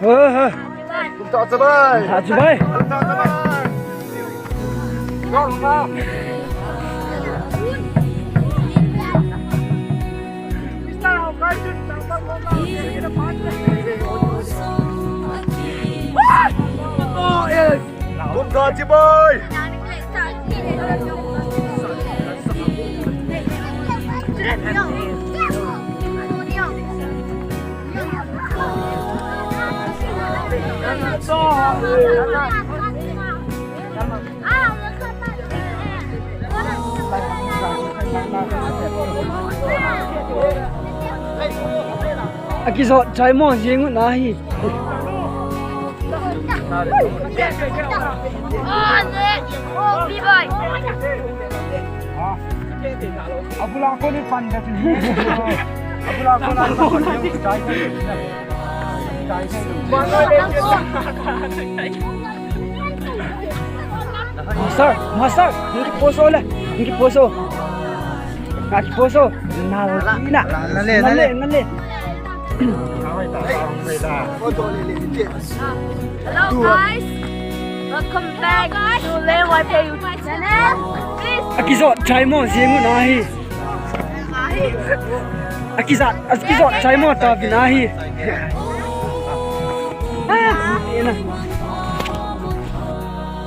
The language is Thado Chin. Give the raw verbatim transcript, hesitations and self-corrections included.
He, he. Kum ta chabai. Ta chabai. Kum ta chabai. Go, go. Oh, yes. Kum ta chabai. Akijot chai mo jing u nahi. Abula ko ni pan da ni. Abula ko na pan da ni. Master, master, ngi poso le, ngi poso. Ngi poso. Na, na, na le, na le, na le. Hello guys, welcome back to Le Wai Pei YouTube channel. Please. Akijot chai mo jing u nahi. Akijot, akijot chai mo ta vin ahi. Ah, ina.